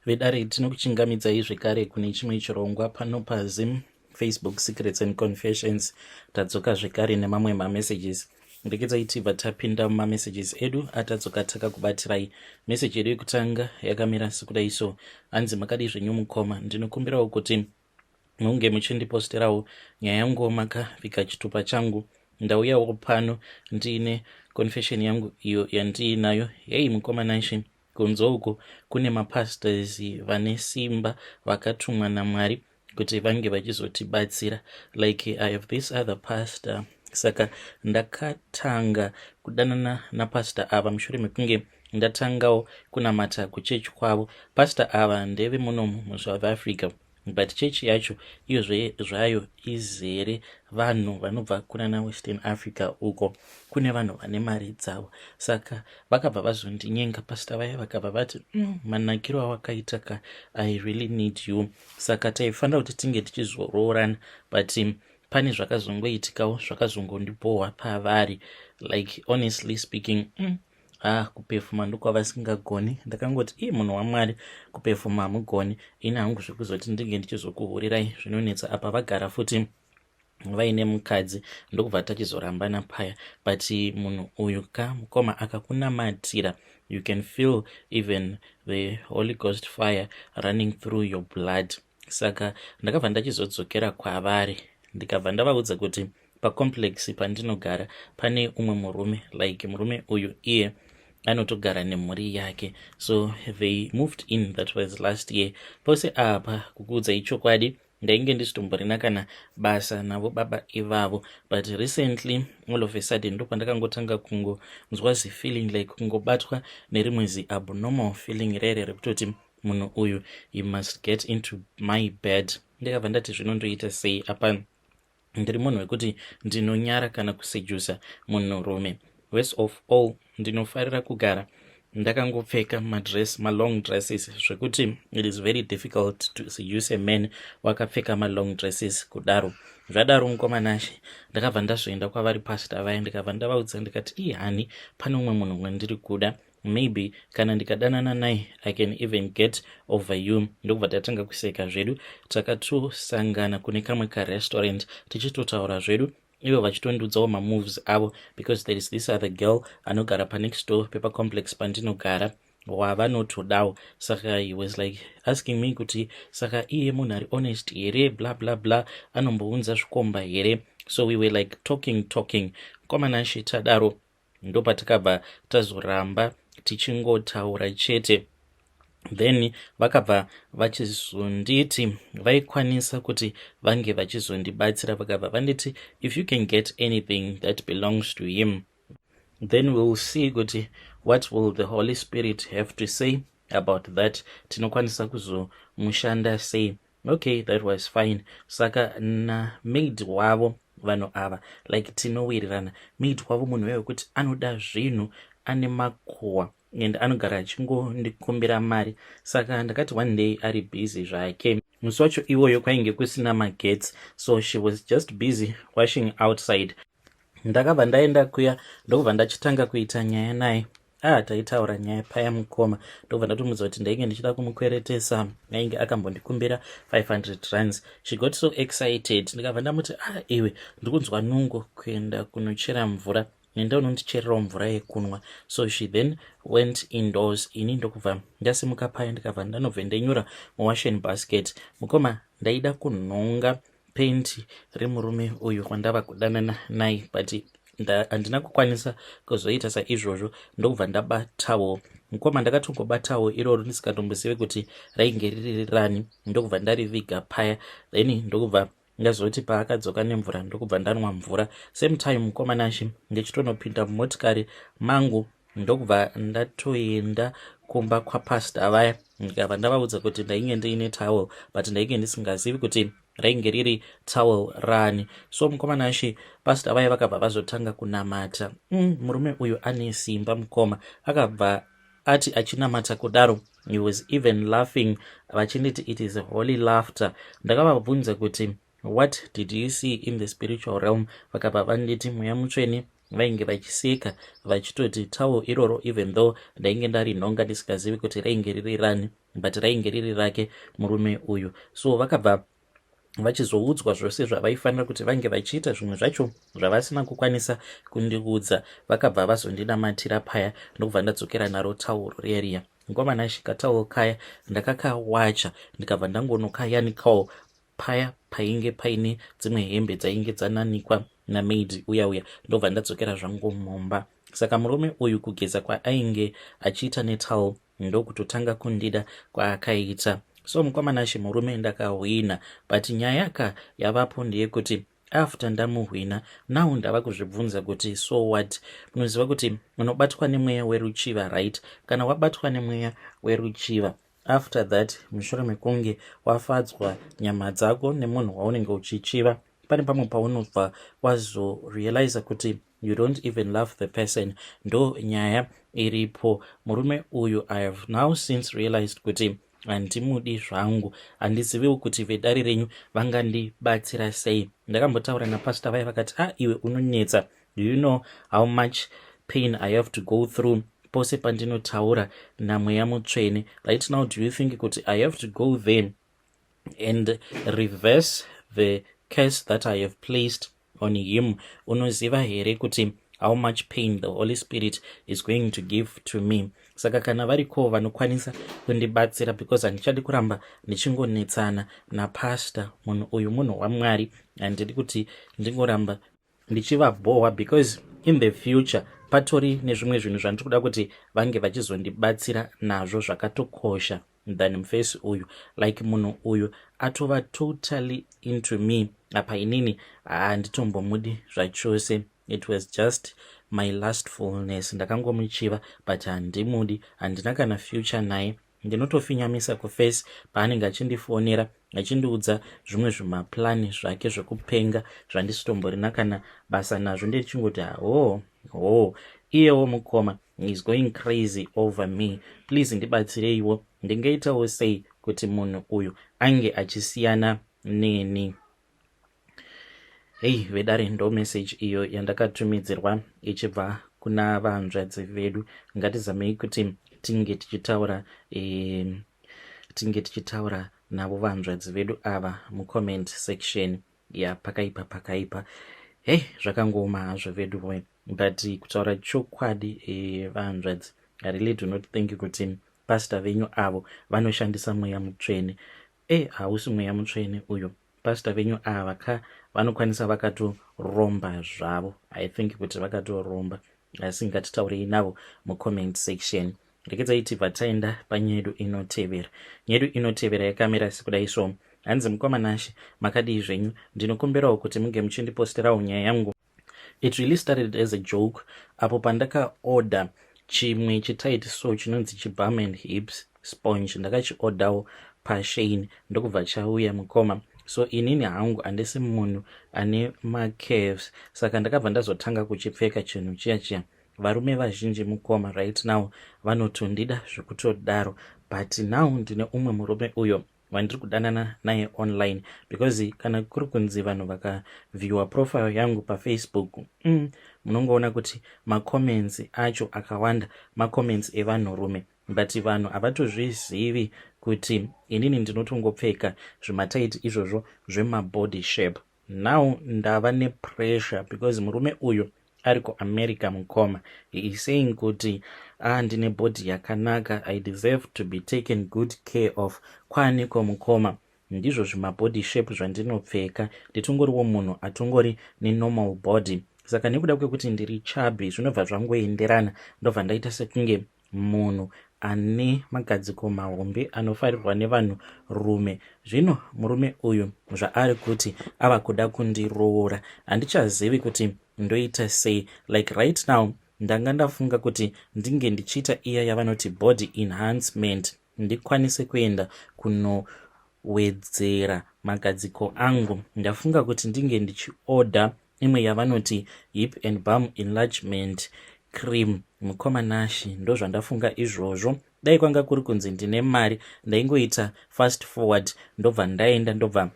Vedare, tinokuchingamidzai zvekare kune chimwe chirongwa pano paZim Facebook Secrets and Confessions. Tadzoka zvekare nemamwe mamessages. Rekedzai tibva tapinda mumamessages edu atadzoka takakubatirai. Meseji yedu yekutanga yakamira sekudai so. Hanzi, "Makadii zvenyu mukoma? Ndinokumbirawo kuti munge muchindiposterawo nyaya yangu makaviga chitupa changu. Ndauyawo pano ndiine confession yangu iyo yandiinayo. Hei mukoma Nashe, kunze uko kune mapastors vane simba vakatumwa naMwari kuti vange vachizotibatsira. Like, I have this other pastor. Saka ndakatanga kudanana napastor ava mushure mekunge ndatangawo kunamata kuchechi kwavo. Pastor ava ndeve munomu muSouth Africa, but chechi yacho iyo zvayo izere vanhu vanobva kunana Western Africa uko kune vanhu vane mari dzavo. Saka vakabva vazondinyenga pastor vaya, vakabva vati, manakiro awakaita ka, I really need you." Saka taifanira kuti tinge tichizoroorana, but pane zvakazongoitikawo zvakazongondibohwa pavari. Like, honestly speaking, ah, kupefuma ndokwavasingagoni. Ndakangoti, 'Ii, munhu waMwari, kupefuma hamugoni. Ini hangu zvekuzoti ndinge ndichizokuhurirai zvinonetsa. Apa vagara futi vaine mukadzi." Ndokubva tachizorambana paya. But munhu uyu ka, mukoma, akakunamatira, you can feel even the Holy Ghost fire running through your blood. Saka ndakabva ndachizodzokera kwavari, ndikabva ndavaudza kuti pacomplex pandinogara pane umwe murume, like murume uyu iye anotogara nemhuri yake. So they moved in, that was last year. Pose apa, kukuudzai chokwadi, ndainge ndisitomborina kana basa navo baba ivavo. But recently, all of a sudden, ndopandakangotanga kungonzwa zifeeling, like kungobatwa nerimwe ziabnormal feeling rere rekutoti munhu uyu, he must get into my bed. Ndikabva ndati, zvinondoita sei? Apa ndiri munhu wekuti ndinonyara kana kusedusa munhurume. Worst of all, ndinofarira kugara ndakangopfeka madress, malong dresses, zvekuti it is very difficult to seduce a man wakapfeka malong dresses kudaro. Zvadaro, mukoma Nashe, ndakabva ndazoenda kwavari pastor vaya, ndikabva ndavaudza ndikati, 'Ii hani, pane umwe munhu wandiri kuda. Maybe kana ndikadanana naye, I can even get over you." Ndokubva tatanga kuseka zvedu. Takatosangana kune kamwe karestaurant tichitotaura zvedu, ivo vachitondiudzawo mamoves avo, because there is this other girl anogara panext door pepacomplex pandinogara wavanotodawo. Saka he was like asking me kuti saka iye munhu ari honest here, bla bla bla, anombounza zvikomba here. So we were like talking, talking. Mukoma Nashe, tadaro ndopatakabva tazoramba tichingotaura chete. Then vakabva vachizonditi vaikwanisa kuti vange vachizondibatsira. Vakabva vanditi, 'If you can get anything that belongs to him, then we'll see kuti what will the Holy Spirit have to say about that, tinokwanisa kuzomushanda sei." Okay, that was fine. Saka namaid wavo, vanhu ava like tinowirirana. Maid wavo munhu wewekuti anoda zvinhu, ane makuhwa and anogara achingondikumbira mari. Saka ndakati one day ari busy zvake, musi wacho iwoyo kwainge kusina magetsi, so she was just busy washing outside. Ndakabva ndaenda kuya, ndokubva ndachitanga kuita nyaya naye. Ah, taitaura nyaya paya, mukoma, ndobva ndatomudza kuti ndainge ndichida kumukweretesa, ainge akambondikumbira 500 rands. She got so excited. Ndikabva ndamuti, "Ah, iwe, ndikunzwa nungo kuenda kunochera mvura, enda unondichererawo mvura yekunwa." So she then went indoors. Ini ndokubva ndasimuka paya, ndikabva ndanobva ndenyura muwashing basket. Mukoma, ndaida kunhonga penti remurume uyu wandava kudanana naye, but handina kukwanisa kuzoita saizvozvo. Ndokubva ndabatawo, mukoma, ndakatongobatawo iroro ndisingatombozive kuti rainge riri rani, ndokubva ndariviga paya. Then ndokubva ndazoti paakadzoka nemvura, ndokubva ndanwa mvura. Same time, mukoma Nashe, ndichitonopinda mumotikari mangu, ndokubva ndatoenda kumba kwapastor vaya, ndikabva ndavaudza kuti ndainge ndiine towel, but ndainge ndisingazivi kuti rainge riri towel rani. So mukoma Nashe, pastor vaya vakabva vazotanga kunamata. Murume uyu ane simba, mukoma. Akabva ati achinamata kudaro, he was even laughing, vachinditi it is holy laughter. Ndakavabvunza kuti, "What did you see in the spiritual realm?" Vakabva vanditi Mweya Mutsvene vainge vachiseka, vachitoti towel iroro, even though ndainge ndarinhonga ndisingazivi kuti rainge riri rani. But rainge riri rake murume uyu. So vakabva vachizoudzwa zvose zvavaifanira kuti vange vachiita, zvimwe zvacho zvavasina kukwanisa kundiudza. Vakabva vazondinamatira paya, ndokubva ndadzokera naro tauro riya riya. Ngomana katauro kaya ndakakawacha, ndikabva ndangonokayanikawo paya painge paine dzimwe hembe dzainge dzananikwa namaid uya uya, ndobva ndadzokera zvangu mumba. Saka murume uyu, kugeza kwaainge achiita netowel, ndokutotanga kundida kwaakaita. So mukomana, murume ndakahwina, but nyaya ka yavapo ndeyekuti after ndamuhwina, now ndava kuzvibvunza kuti, so what? Munoziva kuti unobatwa nemweya weruchiva, right? Kana wabatwa nemweya weruchiva, after that, mushure mekunge wafadzwa nyama dzako nemunhu waunenge uchichiva, pane pamwe paunobva wazorealiza kuti you don't even love the person. Ndo nyaya iripo. Murume uyu, I have now since realized kuti handimudi zvangu. Handiziviwo kuti vedare renyu vangandibatsira sei. Ndakambotaura napastor vaya, vakati, "Ah, iwe unonetsa. Do you know how much pain I have to go through pose pandinotaura namweya mutsvene? Right now, do you think kuti I have to go there and reverse the curse that I have placed on him? Unoziva here kuti how much pain the Holy Spirit is going to give to me?" Saka kana variko vanokwanisa kundibatsira, because handichadi kuramba ndichingonetsana napastor. Munhu uyu munhu waMwari, handidi kuti ndingoramba ndichivabhohwa, because in the future patori nezvimwe zvinhu zvandiri kuda kuti vange vachizondibatsira nazvo zvakatokosha than mufesi uyu. Like, munhu uyu atova totally into me, apa inini handitombomudi zvachose. It was just my lustfulness. Ndakangomuchiva, but handimudi, handina kana future naye. Ndinotofinyamisa kuface paanenge achindifonera achindiudza zvimwe zvimaplani zvake zvekupenga zvandisitomborina kana basa nazvo. Ndichingoti ho ho. Iyewo mukoma is going crazy over me. Please ndibatsireiwo, ndingaitawo sei kuti munhu uyu ange achisiyana neni? Hei vedare, ndo message iyo yandakatumidzirwa ichibva kuna vanzvadzi vedu. Ngatizamei kuti tinge tichitaura navo vanzvadzi vedu ava mucomment section. Ya, pakaipa, pakaipa. Hei, zvakangooma hazvo vedu, but kutaura chokwadi, vanzvadzi, I really do not think kuti pastor venyu avo vanoshandisa mweya mutsvene. Hausi mweya mutsvene uyo. Pastor venyu ava ka vanokwanisa vakatoromba zvavo. I think kuti vakatoromba, asi ngatitaurei navo mucomment section. Rekedzai tibva taenda panyaya yedu inotevera. Nyaya yedu inotevera yakamira sekudai so. Hanzi, "Mukoma Nashe, makadii zvenyu? Ndinokumbirawo kuti munge muchindiposterawo nyaya yangu. It really started as a joke apo pandakaorder chimwe chitight so chinonzi chibum and hips sponge. Ndakachiorderwo paShein, ndokubva chauya, mukoma. So inini hangu handisi munhu ane macurves, saka ndakabva ndazotanga kuchipfeka chinhu chiya chiya. Varume vazhinji, mukoma, right now vanotondida zvekutodaro. But now ndine umwe murume uyo wandiri kudanana naye online, because kana kuri kunzi vanhu vakaviewa profile yangu paFacebook, munongoona kuti macomments acho akawanda macomments evanhurume, but vanhu havatozvizivi kuti inini ndinotongopfeka zvimatight izvozvo zvemabody shape. Now ndava nepressure because murume uyu ari kuAmerica, mukoma. He is saying kuti, ah, ndine body yakanaka, I deserve to be taken good care of. Kwaaniko, mukoma? Ndizvo zvimabody shape zvandinopfeka. Nditongoriwo munhu atongori nenormal body, saka nekuda kwekuti ndiri chubby, zvinobva zvangoenderana, ndobva ndaita sekunge munhu ane magadziko mahombe anofarirwa nevanhu rume. Zvino murume uyu zvaari kuti ava kuda kundiroora, handichazivi kuti ndoita sei. Like, right now ndanga ndafunga kuti ndinge ndichiita iya yavanoti body enhancement, ndikwanise kuenda kunowedzera magadziko angu. Ndafunga kuti ndinge ndichiorder imwe yavanoti hip and bum enlargement cream. Mukoma Nashe, ndo zvandafunga izvozvo. Dai kwanga kuri kunzi ndine mari, ndaingoita fast forward, ndobva ndaenda, ndobva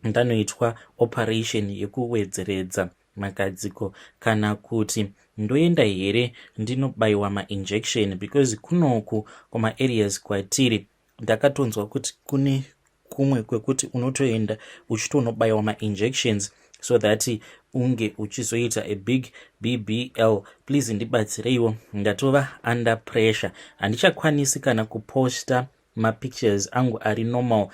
ndanoitwa operation yekuwedzeredza magadziko. Kana kuti ndoenda here ndinobayiwa mainjection? Because kunoku kumaareas kwatiri Ndakatonzwa kuti kune kumwe kwekuti unotoenda uchitonobayiwa mainjections so that unge uchizoita a big BBL. Please ndibatsireiwo, ndatova under pressure. Handichakwanisi kana kuposta mapictures angu ari normal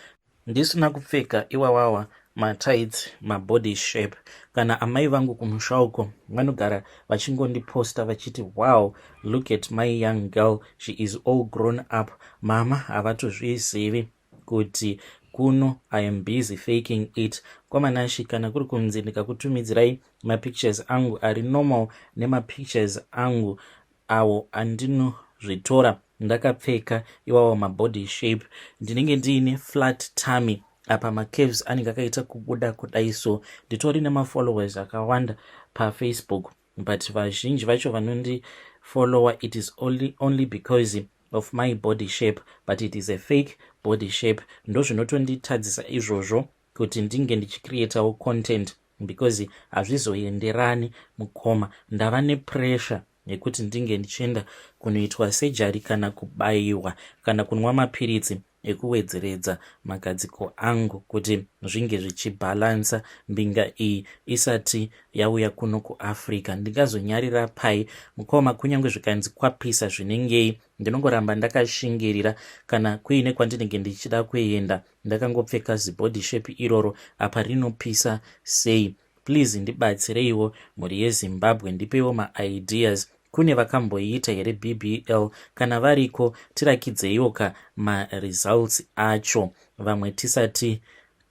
ndisina kupfeka iwawawa matights, mabody shape. Kana amai vangu kumusha uko vanogara vachingondiposta vachiti, "Wow, look at my young girl, she is all grown up." Mama havatozvizivi kuti kuno I am busy faking it. Kwamanashi, kana kuri kunzi ndikakutumidzirai mapictures angu ari normal nemapictures angu awo andinozvitora ndakapfeka iwawo mabody shape, ndinenge ndiine flat tummy apa macurves anenge akaita kubuda kudai. So nditori nemafollowers akawanda paFacebook, but vazhinji vacho vanondifollowa, it is only because of my body shape, but it is a fake body shape. Ndo zvinotonditadzisa izvozvo kuti ndinge ndichicreatawo content because hazvizoenderani. Mukoma, ndava nepressure yekuti ndinge ndichienda kunoitwa surgery kana kubayiwa kana kunwa mapiritsi ekuwedzeredza magadziko angu kuti zvinge zvichibhalansa mbinga iyi isati yauya kuno kuAfrica. Ndingazonyarira pai, mukoma? Kunyange zvikanzi kwapisa zvinengei, ndinongoramba ndakashingirira. Kana kuine kwandinenge ndichida kuenda, ndakangopfeka zibody shape iroro, apa rinopisa sei. Please ndibatsireiwo, mhuri yeZimbabwe, ndipeiwo maideas. Kune vakamboiita here BBL? Kana variko, tirakidzeiwo ka maresults acho vamwe tisati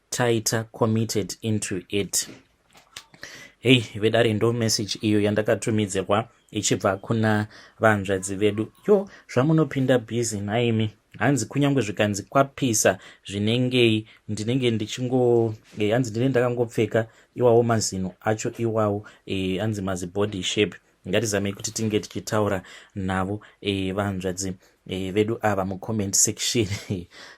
taita committed into it. Hei vedare, ndo message iyo yandakatumidzirwa ichibva kuna vanzvadzi vedu. Yo, zvamunopinda busy naimi. Hanzi kunyange zvikanzi kwapisa zvinengei, ndinenge ndichingo hanzi ndinenge ndakangopfeka iwawo mazino acho iwawo, hanzi mazibody shape. Ngatizamei kuti tinge tichitaura navo vanzvadzi vedu ava mucomment section.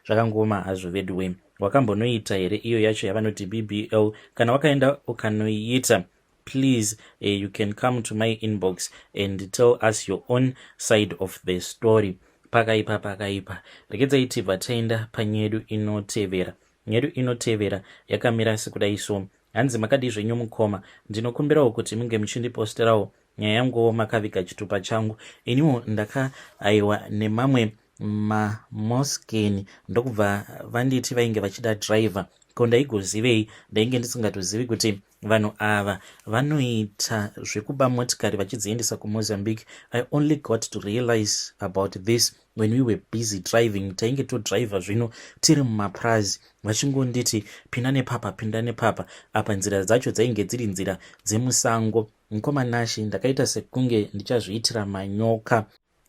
Zvakangoma hazvo vedu we. Wakambonoita here iyo yacho yavanoti BBL? Kana wakaenda ukanoiita, please, you can come to my inbox and tell us your own side of the story. Pakaipa, pakaipa. Regedzai tibva taenda panyedu inotevera. Nyedu inotevera yakamira sekudai so. Hanzi, "Makadii zvenyu mukoma? Ndinokumbirawo kuti munge muchindiposterawo nyaya yanguwo makaviga chitupa changu. Iniwo ndakaiwa nemamwe mamoskeni, ndokubva vanditi vainge vachida driver. Ko ndaigozivei? Ndainge ndisingatozivi kuti vanhu ava vanoita zvekuba motikari vachidziendesa kuMozambique. I only got to realize about this when we were busy driving. Tainge todhiraivha zvino tiri mumapurazi, vachingonditi pinda nepapa, pinda nepapa. Apa nzira dzacho dzainge dziri nzira dzemusango. Mukoma Nashi, ndakaita sekunge ndichazviitira manyoka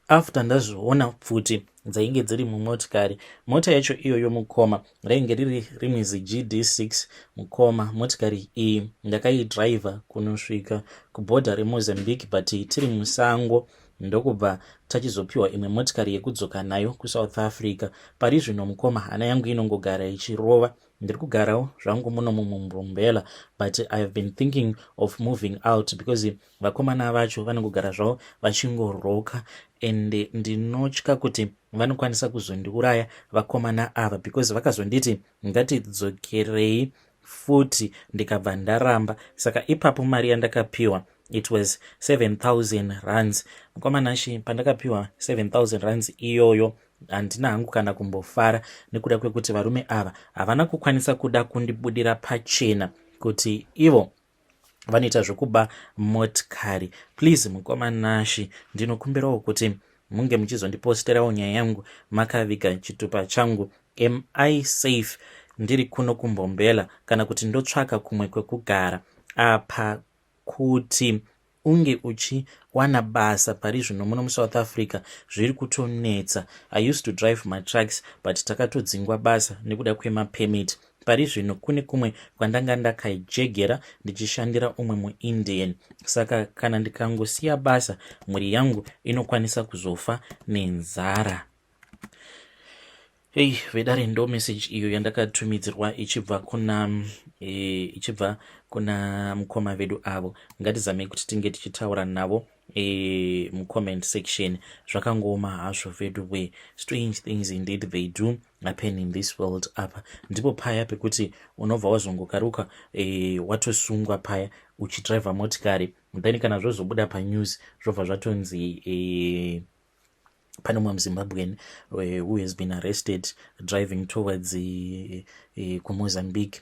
after ndazviona pfuti dzainge dziri mumotikari. Mota yacho iyoyo, mukoma, rainge riri rimwe ziGD6. Mukoma, motikari iyi ndakaidhiraivha kunosvika kubhodha reMozambique, but tiri musango ndokubva tachizopiwa imwe motikari yekudzoka nayo kuSouth Africa. Pari zvino, mukoma, hana yangu inongogara ichirova. Ndiri kugarawo zvangu muno muMbombela, but I have been thinking of moving out because vakomana vacho vanongogara zvavo vachingoroka, and ndinotya kuti vanokwanisa kuzondiuraya vakomana ava, because vakazonditi ngatidzokerei futi, ndikabva ndaramba. Saka ipapo mari yandakapiwa, it was 7000 rands. Mukomanashi, pandakapiwa 7000 rands iyoyo, handina hangu kana kumbofara nekuda kwekuti varume ava havana kukwanisa kuda kundibudira pachena kuti ivo vanoita zvekuba motikari. Please, mukomanashi, ndinokumbirawo kuti munge muchizondiposterawo nyaya yangu makaviga chitupa changu. Am I safe ndiri kuno kuMbombela kana kuti ndotsvaka kumwe kwekugara? Apa kuti unge uchiwana basa pari zvino muno muSouth Africa zviri kutonetsa. I used to drive matrucks, but takatodzingwa basa nekuda kwemapermit. Pari zvino kune kumwe kwandanga ndakajegera ndichishandira umwe muIndian, saka kana ndikangosiya basa, mhuri yangu inokwanisa kuzofa nenzara." Hei vedare, ndo message iyo yandakatumidzirwa ichibva kuna mukoma vedu avo. Ngatizamei kuti tinge tichitaura navo. Mucomment section zvakangooma hazvo veduwe. Strange things indeed, they do happen in this world. Apa ndipo paya pekuti unobva wazongokaruka watosungwa paya uchidhiraivha motikari. Then kana zvozobuda panews, zvobva zvatonzi pane mumwe muZimbabwean who has been arrested driving towards kuMozambique.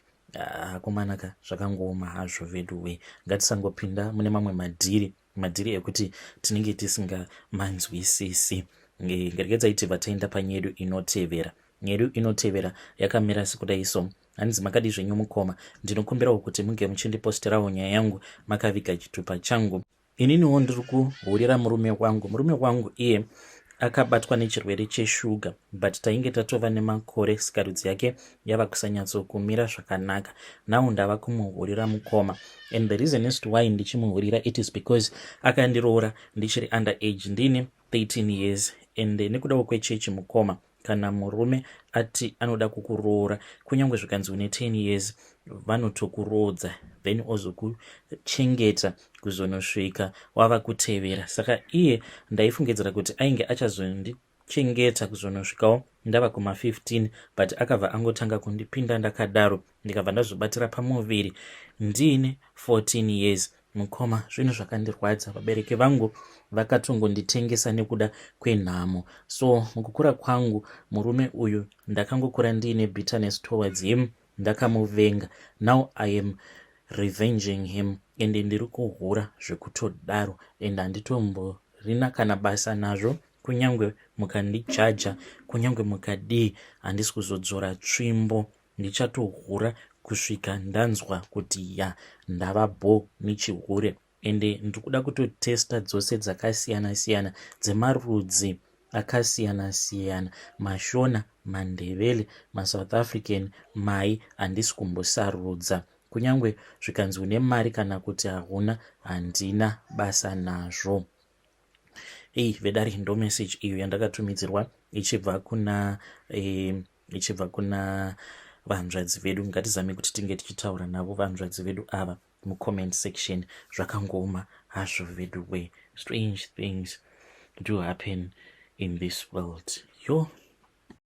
Akomanaka, zvakangooma hazvo veduwe. Ngatisangopinda mune mamwe madhiri, madhiri ekuti tinenge tisingamanzwisisi. Ngaregedzai tibva taenda panyedu inotevera. Nyedu inotevera yakamira sekudai so. Hanzi, "Makadi zvenyu mukoma? Ndinokumbirawo kuti munge muchindiposterawo nyaya yangu makaviga chitupa changu. Ininiwo ndiri kuhurira murume wangu. Murume wangu iye akabatwa nechirwere cheshuga, but tainge tatova nemakore sikarudzi yake yava kusanyatsokumira zvakanaka. Now ndava kumuhurira, mukoma, and the reason is to why ndichimuhurira, it is because akandiroora ndichiri under age, ndini 13 years. And nekudawo kwechechi, mukoma, kana murume ati anoda kukuroora, kunyange zvikanzi une 10 years, vanotokuroodza, then ozokuchengeta kuzonosvika wava kutevera. Saka iye ndaifungidzira kuti ainge achazondichengeta kuzonosvikawo ndava kuma15, but akabva angotanga kundipinda ndakadaro, ndikabva ndazobatira pamuviri ndiine 14 years. Mukoma, zvinhu zvakandirwadza. Vabereki vangu vakatongonditengesa nekuda kwenhamo. So mukukura kwangu, murume uyu ndakangokura ndiine bitterness towards him, ndakamuvenga. Now I am revenging him and ndiri kuhura zvekutodaro, and handitomborina kana basa nazvo. Kunyange mukandijaja, kunyange mukadii, handisi kuzodzora tsvimbo. Ndichatohura kusvika ndanzwa kuti ya, ndava bho nechihure. Ende ndiri kuda kutotesta dzose dzakasiyana-siyana, dzemarudzi akasiyana-siyana, maShona, maNdevele, maSouth African, mai, handisi kumbosarudza. Kunyange zvikanzi une mari kana kuti hauna, handina basa nazvo." Ei vedari, ndo message iyo yandakatumidzirwa ichibva kuna vanzvadzi vedu. Ngatizame kuti tinge tichitaura navo vanzvadzi vedu ava mucomment section. Zvakangoma hazvo vedu we. Strange things do happen in this world, yo.